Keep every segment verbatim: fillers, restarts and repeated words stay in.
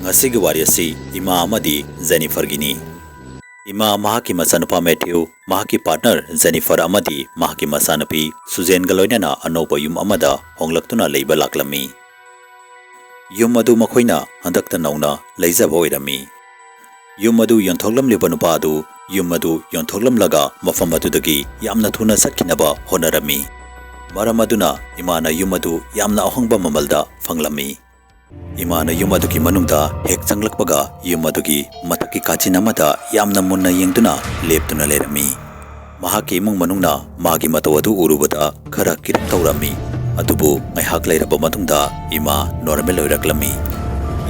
ꯉꯁꯤꯒꯤ ꯋꯥꯔꯤ ꯑꯁꯤ ꯏꯃꯥ ꯑꯃꯗꯤ ꯖꯦꯅꯤꯐꯔꯒꯤꯅꯤ꯫ ꯏꯃꯥ ꯃꯍꯥꯛꯀꯤ ꯃꯆꯥꯅꯨꯄꯥ ꯃꯦꯊ꯭ꯌꯨ, ꯃꯍꯥꯛꯀꯤ ꯄꯥꯔꯠꯅꯔ ꯖꯦꯅꯤꯐꯔ ꯑꯃꯗꯤ ꯃꯍꯥꯛꯀꯤ ꯃꯆꯥꯅꯨꯄꯤ ꯁꯨꯖꯦꯟꯒ ꯂꯣꯏꯅꯅ ꯑꯅꯧꯕ ꯌꯨꯝ ꯑꯃꯗ ꯍꯣꯡꯂꯛꯇꯨꯅ ꯂꯩꯕ ꯂꯥꯛꯂꯝꯃꯤ꯫ ꯌꯨꯝ ꯑꯗꯨ ꯃꯈꯣꯏꯅ ꯍꯟꯗꯛꯇ ꯅꯧꯅ ꯂꯩꯖꯕ ꯑꯣꯏꯔꯝꯃꯤ꯫ ꯌꯨꯝ ꯑꯗꯨ ꯌꯣꯟꯊꯣꯛꯂꯝꯂꯤꯕ ꯅꯨꯄꯥ ꯑꯗꯨ ꯌꯨꯝ ꯑꯗꯨ ꯌꯣꯟꯊꯣꯛꯂꯝꯂꯒ ꯃꯐꯝ ꯑꯗꯨꯗꯒꯤ ꯌꯥꯝꯅ ꯊꯨꯅ ꯆꯠꯈꯤꯅꯕ ꯍꯣꯠꯅꯔꯝꯃꯤ꯫ ꯃꯔꯝ ꯑꯗꯨꯅ ꯏꯃꯥꯅ ꯌꯨꯝ ꯑꯗꯨ ꯌꯥꯝꯅ ꯑꯍꯣꯡꯕ ꯃꯃꯜꯗ ꯐꯪꯂꯝꯃꯤ꯫ ꯏꯃꯥꯅ ꯌꯨꯝ ꯑꯗꯨꯒꯤ ꯃꯅꯨꯡꯗ ꯍꯦꯛ ꯆꯪꯂꯛꯄꯒ ꯌꯨꯝ ꯑꯗꯨꯒꯤ ꯃꯊꯛꯀꯤ ꯀꯥꯆꯤꯟ ꯑꯃꯗ ꯌꯥꯝꯅ ꯃꯨꯟꯅ ꯌꯦꯡꯗꯨꯅ ꯂꯦꯞꯇꯨꯅ ꯂꯩꯔꯝꯃꯤ꯫ ꯃꯍꯥꯛꯀꯤ ꯏꯃꯨꯡ ꯃꯅꯨꯡꯅ ꯃꯥꯒꯤ ꯃꯇꯧ ꯑꯗꯨ ꯎꯔꯨꯕꯗ ꯈꯔ ꯀꯤꯔꯝ ꯇꯧꯔꯝꯃꯤ꯫ ꯑꯗꯨꯕꯨ ꯉꯥꯏꯍꯥꯛ ꯂꯩꯔꯕ ꯃꯇꯨꯡꯗ ꯏꯃꯥ ꯅꯣꯔꯃꯦꯜ ꯑꯣꯏꯔꯛꯂꯝꯃꯤ꯫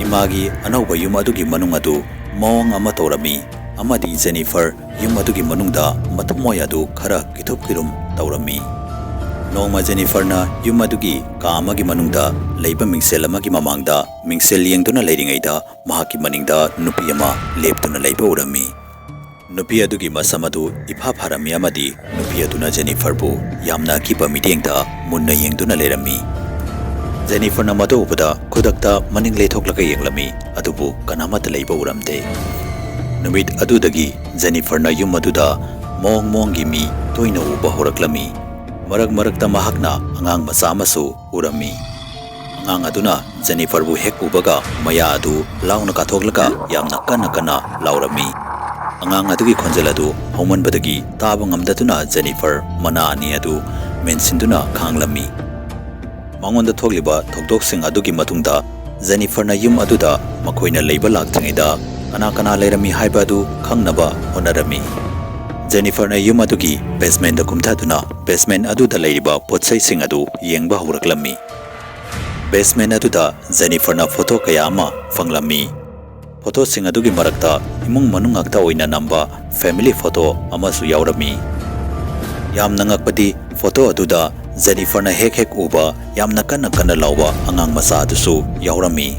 ꯏꯃꯥꯒꯤ ꯑꯅꯧꯕ ꯌꯨꯝ ꯑꯗꯨꯒꯤ ꯃꯅꯨꯡ ꯑꯗꯨ ꯃꯑꯣꯡ ꯑꯃ ꯇꯧꯔꯝꯃꯤ ꯑꯃꯗꯤ ꯖꯦꯅꯤꯐꯔ ꯌꯨꯝ ꯑꯗꯨꯒꯤ ꯃꯅꯨꯡꯗ ꯃꯊꯃꯣꯏ ꯑꯗꯨ ꯈꯔ ꯀꯤꯊꯨꯞ ꯀꯤꯔꯨꯝ ꯇꯧꯔꯝꯃꯤ꯫ ꯅꯣꯡꯃ ꯖꯦꯅꯤꯐꯔꯅ ꯌꯨꯝ ꯑꯗꯨꯒꯤ ꯀꯥ ꯑꯃꯒꯤ ꯃꯅꯨꯡꯗ ꯂꯩꯕ ꯃꯤꯡꯁꯦꯜ ꯑꯃꯒꯤ ꯃꯃꯥꯡꯗ ꯃꯤꯡꯁꯦꯜ ꯌꯦꯡꯗꯨꯅ ꯂꯩꯔꯤꯉꯩꯗ ꯃꯍꯥꯛꯀꯤ ꯃꯅꯤꯡꯗ ꯅꯨꯄꯤ ꯑꯃ ꯂꯦꯞꯇꯨꯅ ꯂꯩꯕ ꯎꯔꯝꯃꯤ꯫ ꯅꯨꯄꯤ ꯑꯗꯨꯒꯤ ꯃꯁꯝ ꯑꯗꯨ ꯏꯐꯥ ꯐꯥꯔꯝꯃꯤ ꯑꯃꯗꯤ ꯅꯨꯄꯤ ꯑꯗꯨꯅ ꯖꯦꯅꯤꯐꯔꯕꯨ ꯌꯥꯝꯅ ꯑꯀꯤꯕ ꯃꯤꯠꯌꯦꯡꯗ ꯃꯨꯟꯅ ꯌꯦꯡꯗꯨꯅ ꯂꯩꯔꯝꯃꯤ꯫ ꯖꯦꯅꯤꯐꯔꯅ ꯃꯗꯨ ꯎꯕꯗ ꯈꯨꯗꯛꯇ ꯃꯅꯤꯡ ꯂꯩꯊꯣꯛꯂꯒ ꯌꯦꯡꯂꯝꯃꯤ, ꯑꯗꯨꯕꯨ ꯀꯅꯥꯃꯠꯇ ꯂꯩꯕ ꯎꯔꯝꯗꯦ꯫ ꯅꯨꯃꯤꯠ ꯑꯗꯨꯗꯒꯤ ꯖꯦꯅꯤꯐꯔꯅ ꯌꯨꯝ ꯑꯗꯨꯗ ꯃꯑꯣꯡ ꯃꯑꯣꯡꯒꯤ ꯃꯤ ꯇꯣꯏꯅ ꯎꯕ ꯍꯧꯔꯛꯂꯝꯃꯤ꯫ ꯃꯔꯛ ꯃꯔꯛꯇ ꯃꯍꯥꯛꯅ ꯑꯉꯥꯡ ꯃꯆꯥ ꯑꯃꯁꯨ ꯎꯔꯝꯃꯤ꯫ ꯑꯉꯥꯡ ꯑꯗꯨꯅ ꯖꯦꯅꯤꯐꯔꯕꯨ ꯍꯦꯛ ꯎꯕꯒ ꯃꯌꯥ ꯑꯗꯨ ꯂꯥꯎꯅ ꯀꯥꯊꯣꯛꯂꯒ ꯌꯥꯝꯅ ꯀꯟꯅ ꯀꯟꯅ ꯂꯥꯎꯔꯝꯃꯤ꯫ ꯑꯉꯥꯡ ꯑꯗꯨꯒꯤ ꯈꯣꯟꯖꯦꯜ ꯑꯗꯨ ꯍꯧꯃꯟꯕꯗꯒꯤ ꯇꯥꯕ ꯉꯝꯗꯗꯨꯅ ꯖꯦꯅꯤꯐꯔ ꯃꯅꯥ ꯑꯅꯤ ꯑꯗꯨ ꯃꯦꯟꯁꯤꯟꯗꯨꯅ ꯈꯥꯡꯂꯝꯃꯤ꯫ ꯃꯉꯣꯟꯗ ꯊꯣꯛꯂꯤꯕ ꯊꯧꯗꯣꯛꯁꯤꯡ ꯑꯗꯨꯒꯤ ꯃꯇꯨꯡꯗ ꯖꯦꯅꯤꯐꯔꯅ ꯌꯨꯝ ꯑꯗꯨꯗ ꯃꯈꯣꯏꯅ ꯂꯩꯕ ꯂꯥꯛꯇ꯭ꯔꯤꯉꯩꯗ ꯀꯅꯥ ꯀꯅꯥ ꯂꯩꯔꯝꯃꯤ ꯍꯥꯏꯕ ꯑꯗꯨ ꯈꯪꯅꯕ ꯍꯣꯠꯅꯔꯝꯃꯤ꯫ ꯖꯦꯅꯤꯐꯔꯅ ꯌꯨꯝ ꯑꯗꯨꯒꯤ ꯕꯦꯁꯃꯦꯟꯗ ꯀꯨꯝꯊꯗꯨꯅ ꯕꯦꯁꯃꯦꯟ ꯑꯗꯨꯗ ꯂꯩꯔꯤꯕ ꯄꯣꯠꯆꯩꯁꯤꯡ ꯑꯗꯨ ꯌꯦꯡꯕ ꯍꯧꯔꯛꯂꯝꯃꯤ꯫ ꯕꯦꯁꯃꯦꯟ ꯑꯗꯨꯗ ꯖꯦꯅꯤꯐꯔꯅ ꯐꯣꯇꯣ ꯀꯌꯥ ꯑꯃ ꯐꯪꯂꯝꯃꯤ꯫ ꯐꯣꯇꯣꯁꯤꯡ ꯑꯗꯨꯒꯤ ꯃꯔꯛꯇ ꯏꯃꯨꯡ ꯃꯅꯨꯡ ꯉꯥꯛꯇ ꯑꯣꯏꯅ ꯅꯝꯕ ꯐꯦꯃꯤꯂꯤ ꯐꯣꯇꯣ ꯑꯃꯁꯨ ꯌꯥꯎꯔꯝꯃꯤ꯫ ꯌꯥꯝꯅ ꯉꯛꯄꯗꯤ, ꯐꯣꯇꯣ ꯑꯗꯨꯗ ꯖꯦꯅꯤꯐꯔꯅ ꯍꯦꯛ ꯍꯦꯛ ꯎꯕ ꯌꯥꯝꯅ ꯀꯟꯅ ꯀꯟꯅ ꯂꯥꯎꯕ ꯑꯉꯥꯡ ꯃꯆꯥ ꯑꯗꯨꯁꯨ ꯌꯥꯎꯔꯝꯃꯤ꯫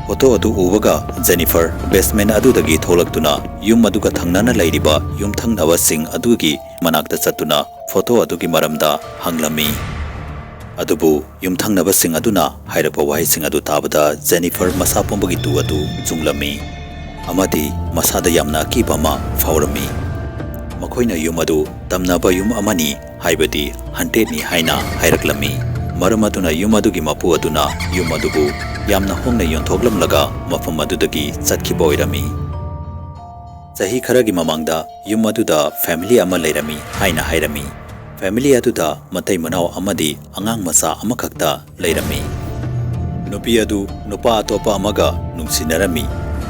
ꯐꯣꯇꯣ ꯑꯗꯨ ꯎꯕꯒ ꯖꯦꯅꯤꯐꯔ ꯕꯦꯁꯃꯦꯟ ꯑꯗꯨꯗꯒꯤ ꯊꯣꯛꯂꯛꯇꯨꯅ ꯌꯨꯝ ꯑꯗꯨꯒ ꯊꯪꯅꯅ ꯂꯩꯔꯤꯕ ꯌꯨꯝꯊꯪꯅꯕꯁꯤꯡ ꯑꯗꯨꯒꯤ ꯃꯅꯥꯛꯇ ꯆꯠꯇꯨꯅ ꯐꯣꯇꯣ ꯑꯗꯨꯒꯤ ꯃꯔꯝꯗ ꯍꯪꯂꯝꯃꯤ꯫ ꯑꯗꯨꯕꯨ ꯌꯨꯝꯊꯪꯅꯕꯁꯤꯡ ꯑꯗꯨꯅ ꯍꯥꯏꯔꯛꯄ ꯋꯥꯍꯩꯁꯤꯡ ꯑꯗꯨ ꯇꯥꯕꯗ ꯖꯦꯅꯤꯐꯔ ꯃꯁꯥ ꯄꯨꯝꯕꯒꯤ ꯇꯨ ꯑꯗꯨ ꯆꯨꯡꯂꯝꯃꯤ ꯑꯃꯗꯤ ꯃꯁꯥꯗ ꯌꯥꯝꯅ ꯑꯀꯤꯕ ꯑꯃ ꯐꯥꯎꯔꯝꯃꯤ꯫ ꯃꯈꯣꯏꯅ ꯌꯨꯝ ꯑꯗꯨ ꯇꯝꯅꯕ ꯌꯨꯝ ꯑꯃꯅꯤ, ꯍꯥꯏꯕꯗꯤ ꯍꯟꯇꯦꯠꯅꯤ ꯍꯥꯏꯅ ꯍꯥꯏꯔꯛꯂꯝꯃꯤ꯫ ꯃꯔꯝ ꯑꯗꯨꯅ ꯌꯨꯝ ꯑꯗꯨꯒꯤ ꯃꯄꯨ ꯑꯗꯨꯅ ꯌꯨꯝ ꯑꯗꯨꯕꯨ ꯌꯥꯝꯅ ꯍꯣꯡꯅ ꯌꯣꯟꯊꯣꯛꯂꯝꯂꯒ ꯃꯐꯝ ꯑꯗꯨꯗꯒꯤ ꯆꯠꯈꯤꯕ ꯑꯣꯏꯔꯝꯃꯤ꯫ ꯆꯍꯤ ꯈꯔꯒꯤ ꯃꯃꯥꯡꯗ ꯌꯨꯝ ꯑꯗꯨꯗ ꯐꯦꯃꯤꯂꯤ ꯑꯃ ꯂꯩꯔꯝꯃꯤ ꯍꯥꯏꯅ ꯍꯥꯏꯔꯝꯃꯤ꯫ ꯐꯦꯃꯤꯂꯤ ꯑꯗꯨꯗ ꯃꯇꯩ ꯃꯅꯥꯎ ꯑꯃꯗꯤ ꯑꯉꯥꯡ ꯃꯆꯥ ꯑꯃꯈꯛꯇ ꯂꯩꯔꯝꯃꯤ꯫ ꯅꯨꯄꯤ ꯑꯗꯨ ꯅꯨꯄꯥ ꯑꯇꯣꯞꯄ ꯑꯃꯒ ꯅꯨꯡꯁꯤꯅꯔꯝꯃꯤ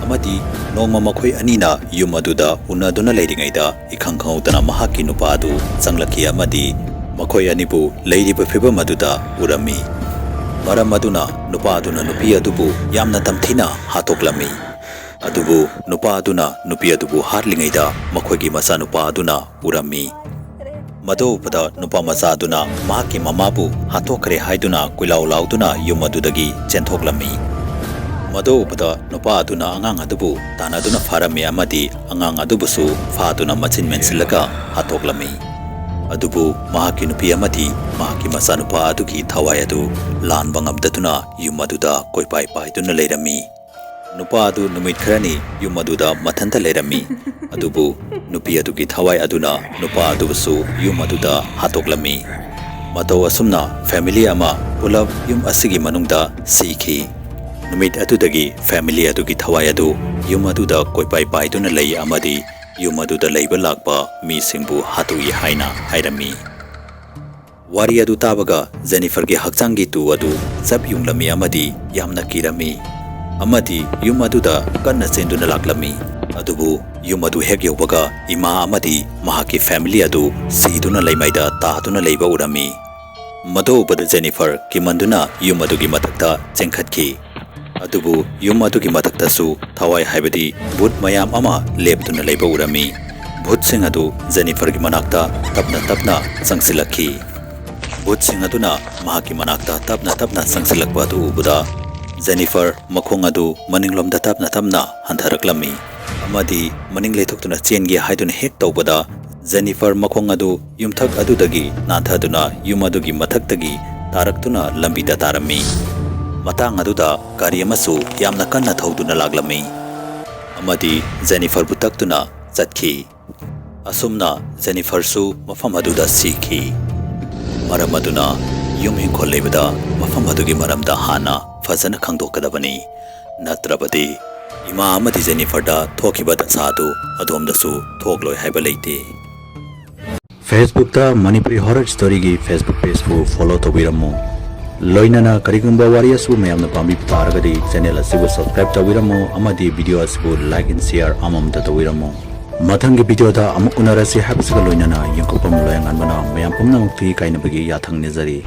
ꯑꯃꯗꯤ ꯅꯣꯡꯃ ꯃꯈꯣꯏ ꯑꯅꯤꯅ ꯌꯨꯝ ꯑꯗꯨꯗ ꯎꯅꯗꯨꯅ ꯂꯩꯔꯤꯉꯩꯗ ꯏꯈꯪ ꯈꯪꯍꯧꯗꯅ ꯃꯍꯥꯛꯀꯤ ꯅꯨꯄꯥ ꯑꯗꯨ ꯆꯪꯂꯛꯈꯤ ꯑꯃꯗꯤ ꯃꯈꯣꯏ ꯑꯅꯤꯕꯨ ꯂꯩꯔꯤꯕ ꯐꯤꯚꯝ ꯑꯗꯨꯗ ꯎꯔꯝꯃꯤ꯫ ꯃꯔꯝ ꯑꯗꯨꯅ ꯅꯨꯄꯥ ꯑꯗꯨꯅ ꯅꯨꯄꯤ ꯑꯗꯨꯕꯨ ꯌꯥꯝꯅ ꯇꯝꯊꯤꯅ ꯍꯥꯠꯇꯣꯛꯂꯝꯃꯤ꯫ ꯑꯗꯨꯕꯨ ꯅꯨꯄꯥ ꯑꯗꯨꯅ ꯅꯨꯄꯤ ꯑꯗꯨꯕꯨ ꯍꯥꯠꯂꯤꯉꯩꯗ ꯃꯈꯣꯏꯒꯤ ꯃꯆꯥꯅꯨꯄꯥ ꯑꯗꯨꯅ ꯎꯔꯝꯃꯤ꯫ ꯃꯗꯨ ꯎꯕꯗ ꯅꯨꯄꯥ ꯃꯆꯥ ꯑꯗꯨꯅ ꯃꯍꯥꯛꯀꯤ ꯃꯃꯥꯕꯨ ꯍꯥꯠꯇꯣꯛꯈ꯭ꯔꯦ ꯍꯥꯏꯗꯨꯅ ꯀꯣꯏꯂꯥꯎ ꯂꯥꯎꯗꯨꯅ ꯌꯨꯝ ꯑꯗꯨꯗꯒꯤ ꯆꯦꯟꯊꯣꯛꯂꯝꯃꯤ꯫ ꯃꯗꯨ ꯎꯕꯗ ꯅꯨꯄꯥ ꯑꯗꯨꯅ ꯑꯉꯥꯡ ꯑꯗꯨꯕꯨ ꯇꯥꯟꯅꯗꯨꯅ ꯐꯥꯔꯝꯃꯤ ꯑꯃꯗꯤ ꯑꯉꯥꯡ ꯑꯗꯨꯕꯨꯁꯨ ꯐꯥꯗꯨꯅ ꯃꯆꯤꯟ ꯃꯦꯟꯁꯤꯜꯂꯒ ꯍꯥꯠꯇꯣꯛꯂꯝꯃꯤ꯫ ꯑꯗꯨꯕꯨ ꯃꯍꯥꯛꯀꯤ ꯅꯨꯄꯤ ꯑꯃꯗꯤ ꯃꯍꯥꯛꯀꯤ ꯃꯆꯥꯅꯨꯄꯥ ꯑꯗꯨꯒꯤ ꯊꯋꯥꯏ ꯑꯗꯨ ꯂꯥꯟꯕ ꯉꯝꯗꯗꯨꯅ ꯌꯨꯝ ꯑꯗꯨꯗ ꯀꯣꯏꯄꯥꯏ ꯄꯥꯏꯗꯨꯅ ꯂꯩꯔꯝꯃꯤ꯫ ꯅꯨꯄꯥ ꯑꯗꯨ ꯅꯨꯃꯤꯠ ꯈꯔꯅꯤ ꯌꯨꯝ ꯑꯗꯨꯗ ꯃꯊꯟꯇ ꯂꯩꯔꯝꯃꯤ꯫ ꯑꯗꯨꯕꯨ ꯅꯨꯄꯤ ꯑꯗꯨꯒꯤ ꯊꯋꯥꯏ ꯑꯗꯨꯅ ꯅꯨꯄꯥ ꯑꯗꯨꯕꯨꯁꯨ ꯌꯨꯝ ꯑꯗꯨꯗ ꯍꯥꯠꯇꯣꯛꯂꯝꯃꯤ꯫ ꯃꯇꯧ ꯑꯁꯨꯝꯅ ꯐꯦꯃꯤꯂꯤ ꯑꯃ ꯄꯨꯂꯞ ꯌꯨꯝ ꯑꯁꯤꯒꯤ ꯃꯅꯨꯡꯗ ꯁꯤꯈꯤ꯫ ꯅꯨꯃꯤꯠ ꯑꯗꯨꯗꯒꯤ ꯐꯦꯃꯤꯂꯤ ꯑꯗꯨꯒꯤ ꯊꯋꯥꯏ ꯑꯗꯨ ꯌꯨꯝ ꯑꯗꯨꯗ ꯀꯣꯏꯄꯥꯏ ꯄꯥꯏꯗꯨꯅ ꯂꯩ ꯑꯃꯗꯤ ꯌꯨꯝ ꯑꯗꯨꯗ ꯂꯩꯕ ꯂꯥꯛꯄ ꯃꯤꯁꯤꯡꯕꯨ ꯍꯥꯠꯇꯣꯛꯏ ꯍꯥꯏꯅ ꯍꯥꯏꯔꯝꯃꯤ꯫ ꯋꯥꯔꯤ ꯑꯗꯨ ꯇꯥꯕꯒ ꯖꯦꯅꯤꯐꯔꯒꯤ ꯍꯛꯆꯥꯡꯒꯤ ꯇꯨ ꯑꯗꯨ ꯆꯞ ꯌꯨꯡꯂꯝꯃꯤ ꯑꯃꯗꯤ ꯌꯥꯝꯅ ꯀꯤꯔꯝꯃꯤ ꯑꯃꯗꯤ ꯌꯨꯝ ꯑꯗꯨꯗ ꯀꯟꯅ ꯆꯦꯟꯗꯨꯅ ꯂꯥꯛꯂꯝꯃꯤ꯫ ꯑꯗꯨꯕꯨ ꯌꯨꯝ ꯑꯗꯨ ꯍꯦꯛ ꯌꯧꯕꯒ ꯏꯃꯥ ꯑꯃꯗꯤ ꯃꯍꯥꯛꯀꯤ ꯐꯦꯃꯤꯂꯤ ꯑꯗꯨ ꯁꯤꯗꯨꯅ ꯂꯩꯃꯥꯏꯗ ꯇꯥꯗꯨꯅ ꯂꯩꯕ ꯎꯔꯝꯃꯤ꯫ ꯃꯗꯨ ꯎꯕꯗ ꯖꯦꯅꯤꯐꯔ ꯀꯤꯃꯟꯗꯨꯅ ꯌꯨꯝ ꯑꯗꯨꯒꯤ ꯃꯊꯛꯇ ꯆꯦꯟꯈꯠꯈꯤ꯫ ꯑꯗꯨꯕꯨ ꯌꯨꯝ ꯑꯗꯨꯒꯤ ꯃꯊꯛꯇꯁꯨ ꯊꯋꯥꯏ ꯍꯥꯏꯕꯗꯤ ꯚꯨꯠ ꯃꯌꯥꯝ ꯑꯃ ꯂꯦꯞꯇꯨꯅ ꯂꯩꯕ ꯎꯔꯝꯃꯤ꯫ ꯚꯨꯠꯁꯤꯡ ꯑꯗꯨ ꯖꯦꯅꯤꯐꯔꯒꯤ ꯃꯅꯥꯛꯇ ꯇꯞꯅ ꯇꯞꯅ ꯆꯪꯁꯤꯜꯂꯛꯈꯤ꯫ ꯚꯨꯠꯁꯤꯡ ꯑꯗꯨꯅ ꯃꯍꯥꯛꯀꯤ ꯃꯅꯥꯛꯇ ꯇꯞꯅ ꯇꯞꯅ ꯆꯪꯁꯤꯜꯂꯛꯄ ꯑꯗꯨ ꯎꯕꯗ ꯖꯦꯅꯤꯐꯔ ꯃꯈꯣꯡ ꯑꯗꯨ ꯃꯅꯤꯡꯂꯣꯝꯗ ꯇꯞꯅ ꯇꯞꯅ ꯍꯟꯊꯔꯛꯂꯝꯃꯤ ꯑꯃꯗꯤ ꯃꯅꯤꯡ ꯂꯩꯊꯣꯛꯇꯨꯅ ꯆꯦꯟꯒꯦ ꯍꯥꯏꯗꯨꯅ ꯍꯦꯛ ꯇꯧꯕꯗ ꯖꯦꯅꯤꯐꯔ ꯃꯈꯣꯡ ꯑꯗꯨ ꯌꯨꯝꯊꯛ ꯑꯗꯨꯗꯒꯤ ꯅꯥꯟꯊꯗꯨꯅ ꯌꯨꯝ ꯑꯗꯨꯒꯤ ꯃꯊꯛꯇꯒꯤ ꯇꯥꯔꯛꯇꯨꯅ ꯂꯝꯕꯤꯗ ꯇꯥꯔꯝꯃꯤ꯫ ꯃꯇꯥꯡ ꯑꯗꯨꯗ ꯒꯥꯔꯤ ꯑꯃꯁꯨ ꯌꯥꯝꯅ ꯀꯟꯅ ꯊꯧꯗꯨꯅ ꯂꯥꯛꯂꯝꯃꯤ ꯑꯃꯗꯤ ꯖꯦꯅꯤꯐꯔꯕꯨ ꯇꯛꯇꯨꯅ ꯆꯠꯈꯤ꯫ ꯑꯁꯨꯝꯅ ꯖꯦꯅꯤꯐꯔꯁꯨ ꯃꯐꯝ ꯑꯗꯨꯗ ꯁꯤꯈꯤ꯫ ꯃꯔꯝ ꯑꯗꯨꯅ ꯌꯨꯝ ꯏꯪꯈꯣꯜ ꯂꯩꯕꯗ ꯃꯐꯝ ꯑꯗꯨꯒꯤ ꯃꯔꯝꯗ ꯍꯥꯟꯅ ꯐꯖꯅ ꯈꯪꯗꯣꯛꯀꯗꯕꯅꯤ, ꯅꯠꯇ꯭ꯔꯕꯗꯤ ꯏꯃꯥ ꯑꯃꯗꯤ ꯖꯦꯅꯤꯐꯔꯗ ꯊꯣꯛꯈꯤꯕ ꯗꯁꯥ ꯑꯗꯨ ꯑꯗꯣꯝꯗꯁꯨ ꯊꯣꯛꯂꯣꯏ ꯍꯥꯏꯕ ꯂꯩꯇꯦ꯫ Facebookꯇ ꯃꯅꯤꯄꯨꯔꯤ ꯍꯣꯔꯔ ꯁ꯭ꯇꯣꯔꯤꯒꯤ Facebook pageꯄꯨ follow ꯇꯧꯕꯤꯔꯝꯃꯨ꯫ ꯂꯣꯏꯅꯅ ꯀꯔꯤꯒꯨꯝꯕ ꯋꯥꯔꯤ ꯑꯁꯤꯕꯨ ꯃꯌꯥꯝꯅ ꯄꯥꯝꯕꯤꯕ ꯇꯥꯔꯒꯗꯤ channel ꯑꯁꯤꯕꯨ subscribe ꯇꯧꯕꯤꯔꯝꯃꯨ ꯑꯃꯗꯤ video ꯑꯁꯤꯕꯨ like and share ꯑꯃꯃꯝꯇ ꯇꯧꯕꯤꯔꯝꯃꯨ꯫ ꯃꯊꯪꯒꯤ videoꯗ ꯑꯃꯨꯛ ꯎꯅꯔꯁꯤ ꯍꯥꯏꯕꯁꯤꯒ ꯂꯣꯏꯅꯅ ꯌꯦꯡꯈꯣꯛꯄꯝ ꯂꯣꯌꯥꯉꯥꯟꯕꯅ ꯃꯌꯥꯝ ꯄꯨꯝꯅꯃꯛꯀꯤ ꯀꯥꯏꯅꯕꯒꯤ ꯌꯥꯊꯪ ꯅꯤꯖꯔꯤ꯫